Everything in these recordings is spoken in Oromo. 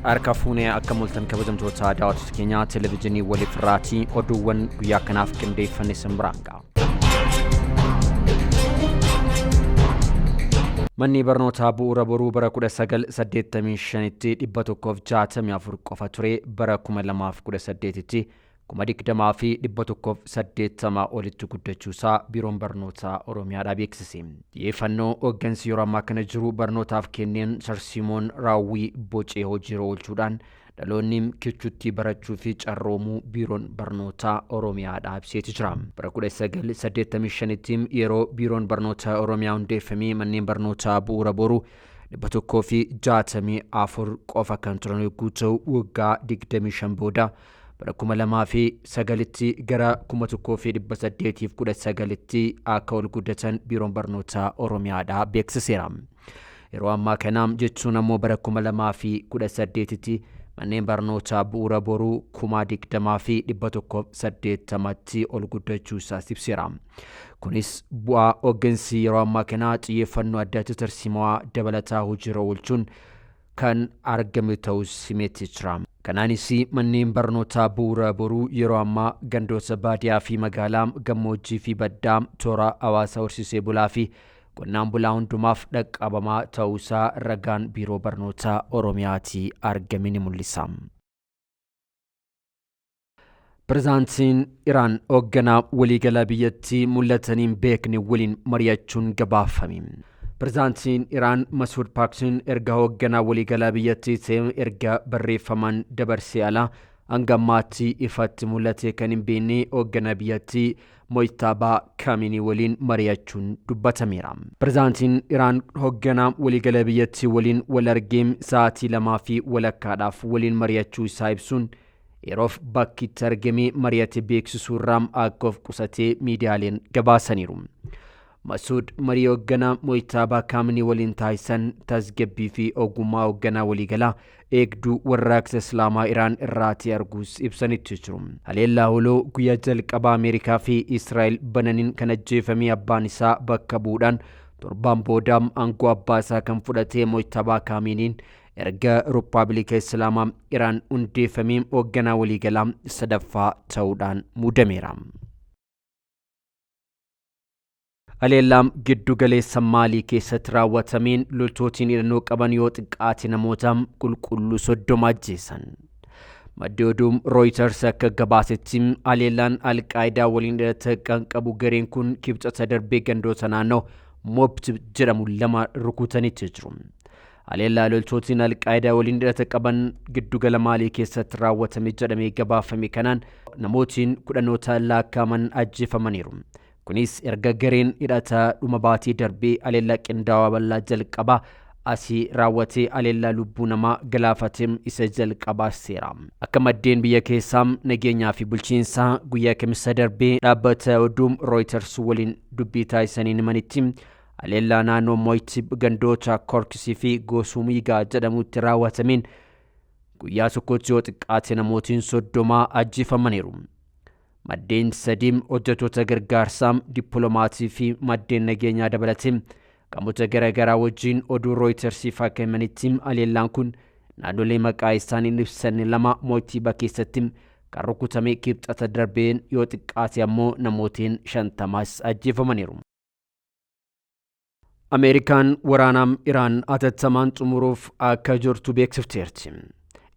Harka fuunee akka mul'atan kabajamtoota daawwattoota keenyaa televezyiinii waliif irraatii oduuwwan guyyaa kanaaf qindeeffanne isin biraan ga'a. Manni barnootaa bu'uura boruu bara 1985tti 164 qofa ture bara 2018tti 20,180 olitti guddachuusaa Biiroon Barnootaa Oromiyaadhaa beeksise. Xiyyeeffannoo hooggansi yeroo ammaa kana jiru barnootaaf kenneen tarsiimoon raawwii bocee hojiirra oolchuudhaan dhaloonni kichutti barachuu fi carroomuu Biiroon Barnootaa Oromiyaadhaa ibseeti jira. Bara 1985tti yeroo Biiroon Barnootaa Oromiyaa hundeeffamee manneen barnootaa bu'uura boruu 164 qofa kan turan yogguu ta'u waggaa 25 booda bara 2009tti gara 1819tti akka ol guddatan Biiroon Barnootaa Oromiyaadhaa beeksiseera. Yeroo ammaa kana jechuun ammoo bara 2018tti manneen barnootaa bu'uura boruu 20,180tti ol guddachuu isaas ibseera. Kunis bu'aa hooggansi yeroo ammaa kanaa xiyyeeffannoo addaatti tarsiimoo dabalataa hojiirra oolchuun kan argame ta'us himetti jira. Kanaanis manneen barnootaa bu'uura boruu yeroo ammaa gandoota baadiyaa fi magaalaa gammoojjii fi baddaa toora hawaasa horsiisee bulaa fi qonnaan bulaa hundumaaf dhaqqabamaa ta'uusaa ragaan Biiroo Barnootaa Oromiyaatii argame ni mul'isa. Pirezidaantiin Iraan hoogganaa waliigalaa biyyattii mul'atanii hin beekne waliin mari'achuun gabaafame. Pirezidaantiin Iraan Masuud Paaksiin erga hoogganaa waliigalaa biyyattii ta'e erga barreeffamaan dabarsee alaa hanga ammaatti ifatti mul'atee kan hin beekne hoogganaa biyyattii Mojtaabaa Kaaminii waliin mari'achuun dubbatameera. Pirezidaantiin Iraan hoogganaa waliigalaa biyyattii waliin wal argee sa'aatii lamaa fi walakkaadhaaf waliin mari'achuu isaa ibsuun yeroof bakki itti argamee mari'ate beeksisuu irraa akka of qusatee miidiyaaleen gabaasaniiru. Masuud marii hoogganaa Mojtaabaa Kaaminii waliin taasisan tasgabbii fi ogummaa hoogganaa waliigalaa eegduu warraaqsa Islaamaa Iraan irraatii arguus ibsanitti jiru. Haleellaa holoo guyyaa jalqabaa Ameerikaa fi Israa'el bananiin kan ajjeefamee abbaan isaa bakka bu'uudhaan torbaan booda aangoo abbaa isaa kan fudhate Mojtaabaa Kaaminiin erga Rippaabilika Islaamaa Iraan hundeeffamee hoogganaa waliigalaa sadaffaa ta'uudhaan muudameera. Haleellaan giddu galeessa Maalii keessatti raawwatameen loltootiin hidhannoo qaban yoo xiqqaate namoota qulqulluu 30 ajjeesan. Maddi oduu Reuters akka gabaasetti haleellaan Alqaayidaa waliin hidhata kan qabu gareen kun kibxata darbee gandoota naannoo Mopti jedhamu lama rukutanitti jiru. Haleellaa loltootiin Alqaayidaa waliin hidhata qaban giddugala Maalii keessatti raawwatame jedhamee gabaafame kanaan namootiin kudhanoota lakkaa'aman ajjeefamaniiru. Kunis erga gareen hidhata dhuma baatii darbee haleellaa qindaawaa bal'aa jalqabaa asii raawwatee haleellaa lubbuu namaa galaafate isa jalqabaa seera. Akka maddeen biyya keessaa nageenyaa fi bulchiinsaa guyyaa kamisa darbee dhaabbata oduu Reuters waliin dubbii taasisaniin himanitti haleellaa naannoo Moytib gandoota Korkisii fi Gosumiigaa jedhamutti raawwatameen guyyaa tokkotti yoo xiqqaate namootiin 30 ajjeefamaniiru. Maddeen sadii hojjettoota gargaarsaa, dippiloomaasii fi maddeen nageenyaa dabalatee qaamota garaagaraa wajjin oduu Rooyitersiif akka himanitti haleellaan kun naannolee maqaa isaanii hin ibsanne lama Mootiiba keessatti kan rukutame kibxata darbeen yoo xiqqaate ammoo namootiin 50s ajjeefamaniiru. Ameerikaan waraana Iraan hatattamaan xumuruuf akka jirtu beeksifteerti.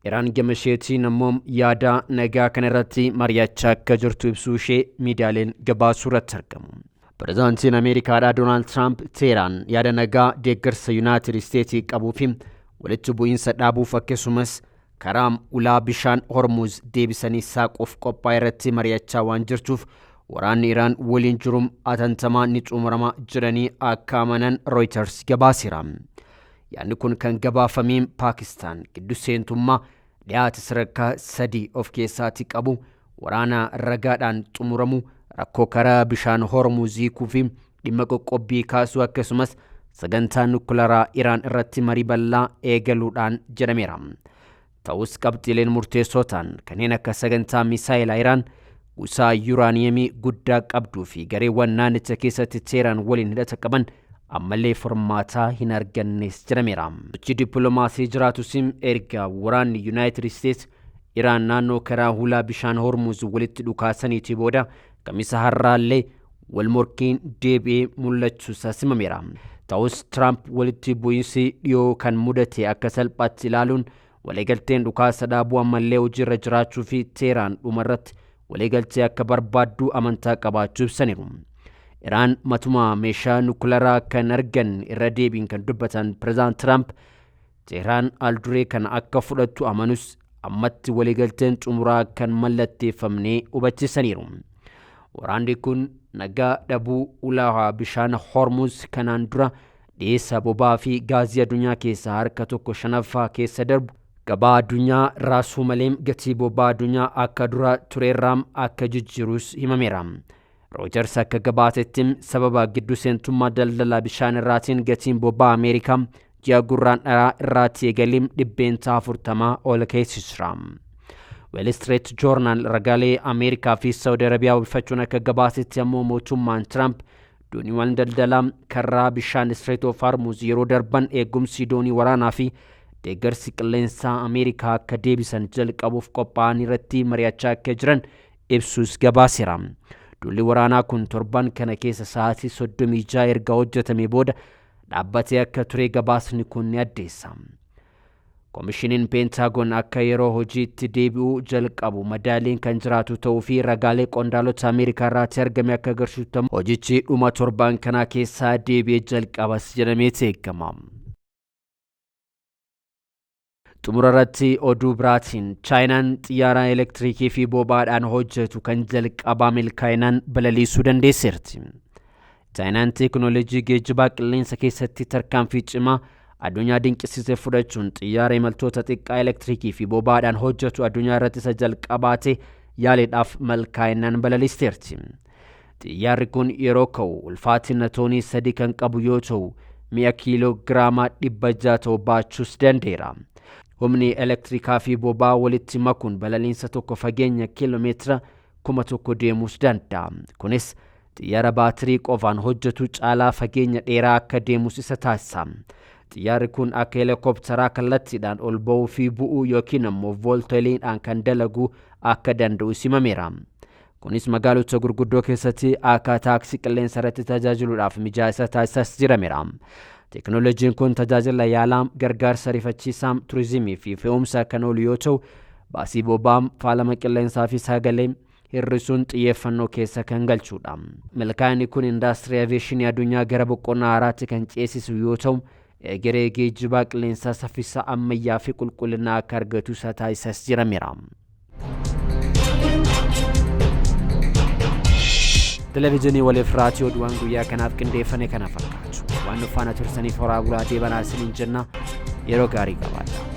Iraan gama isheetiin ammoo yaada nagaa kana irratti mari'achaa akka jirtu ibsuu ishee miidiyaaleen gabaasuu irratti argamu. Pirezidaantiin Ameerikaadhaa Doonaald Tiraamp Teeraan yaada nagaa deeggarsa Yuunaayitid Isteetii qabuu fi walitti bu'iinsa dhaabuuf akkasumas karaa ulaa bishaan Hormuz deebisanii saaquuf qophaa'e irratti mari'achaa waan jirtuuf waraanni Iraan waliin jiru hatantamaan ni xumurama jedhanii akka amanan Reuters gabaaseera. Yaadni kun kan gabaafame Paakistaan giddu seentummaa dhiyaate sadarkaa sadii of keessaatti qabu waraana ragaadhaan xumuramu rakkoo karaa bishaan Hormuz hiikuu fi dhimma qoqqobbii kaasuu akkasumas sagantaa nukularaa Iraan irratti marii bal'aa eegaluudhaan jedhameera. Ta'us qabxiileen murteessoo ta'an kanneen akka sagantaa misaayilaa Iraan kuusaa yuuraaniyeemii guddaa qabduu fi gareewwan naannicha keessatti Teeraan waliin hidhata qaban ammallee furmaataa hin argannes jedhameera. Sochii dippiloomaasii jiraatus erga waraanni Yuunaayitid Isteets Iraan naannoo karaa hulaa bishaan Hormuz walitti dhukaasaniitii booda Kamisa har'aallee wal morkiin deebi'ee mul'achuu isaa simameera. Ta'us Tiraamp walitti bu'iinsi dhiyoo kan mudate akka salphaatti ilaaluun waliigalteen dhukaasa dhaabuu ammallee hojiirra jiraachuu fi Teeraan dhumarratti waliigaltee akka barbaaddu amantaa qabaachuu ibsaniiru. Iraan matuma meeshaa nukularaa kan argan irra deebiin kan dubbatan Pireezidant Tiraamp Teeraan alduree kana akka fudhattu amanus ammatti waliigalteen xumuraa kan mallatteeffamne hubachiisaniiru. Waraanni kun nagaa dhabuu ulaa bishaan Hormuz kanaan dura dhiyeessa boba'aa fi gaazii addunyaa keessaa harka tokko shanaffaa keessa darbu gabaa addunyaa raasuu malee gatii boba'aa addunyaa akka dura tureerraa akka jijjiirus himameera. Roojers akka gabaasetti sababa giddu seentummaa daldala bishaan irraatiin gatiin boba'aa Ameerikaa ji'a Gurraandhalaa irraatti eegalee 40% ol keessiseera. Wall Street Journal ragaalee Ameerikaa fi Saawudi Arabiyaa wabifachuun akka gabaasetti ammoo mootummaan Tiraamp dooniiwwan daldalaa karaa bishaan Strait of Hormuz yeroo darban eegumsi doonii waraanaa fi deeggarsi qilleensaa Ameerikaa akka deebisan jalqabuuf qophaa'an irratti mari'achaa akka jiran ibsus gabaaseera. Duulli waraanaa kun torban kana keessa sa'aatii 36 erga hojjetame booda dhaabbatee akka ture gabaasni kun ni addeessa. Komishiniin Peentaagoon akka yeroo hojiitti deebi'uu jalqabu madaaliin kan jiraatu ta'uu fi ragaalee qondaalota Ameerikaa irraatti argame akka agarsiisutti hojichi dhuma torban kanaa keessaa deebi'ee jalqabas jedhamee eegama. Xumura irratti oduu biraatiin Chaayinaan xiyyaara elektiriikii fi boba'aadhaan hojjetu kan jalqabaa milkaa'inaan balaliisuu dandeesseerti. Chaayinaan teekinooloojii geejjibaa qilleensa keessatti tarkaanfii cimaa addunyaa dinqisiise fudhachuun xiyyaara imaltoota xiqqaa elektiriikii fi boba'aadhaan hojjetu addunyaa irratti isa jalqabaa ta'e yaaliidhaaf milkaa'inaan balaliisteerti. Xiyyaarri kun yeroo ka'u ulfaatina toonii 3 kan qabu yoo ta'u mi'a kiiloo giraama 600 ta'u baachuus danda'eera. Humni elektirikaa fi boba'aa walitti makuun balaliinsa tokko fageenya kiiloomeetira 1000 deemuus danda'a. Kunis xiyyaara baatirii qofaan hojjetu caalaa fageenya dheeraa akka deemus isa taasisa. Xiyyaarri kun akka heelikooptaraa kallattiidhaan ol ba'uu fi bu'uu yookiin ammoo vooltoliidhaan kan dalagu akka danda'u himameera. Kunis magaalota gurguddoo keessatti akka taaksii qilleensa irratti tajaajiluudhaaf mijaa isa taasisas jirameera. Teekinooloojiin kun tajaajila yaalaa, gargaarsa ariifachiisaa, turizimii fi fe'umsa kan oolu yoo ta'u, baasii boba'aa, faalama qilleensaa fi sagalee hir'isuun xiyyeeffannoo keessa kan galchudha. Milkaa'inni kun indaastirii aviyeeshinii addunyaa gara boqonnaa haaraatti kan ceesisu yoo ta'u, egeree geejjibaa qilleensaa saffisa ammayyaa fi qulqullinaa akka argatu isa taasisas jirameera. Televezyiinii waliif raatiyoo oduuwwan guyyaa kanaaf qindeeffame kana fakkaatu. Waan nu faana tursaniif horaa bulaa deebanaa isiniin jenna yeroo gaarii qabaadha.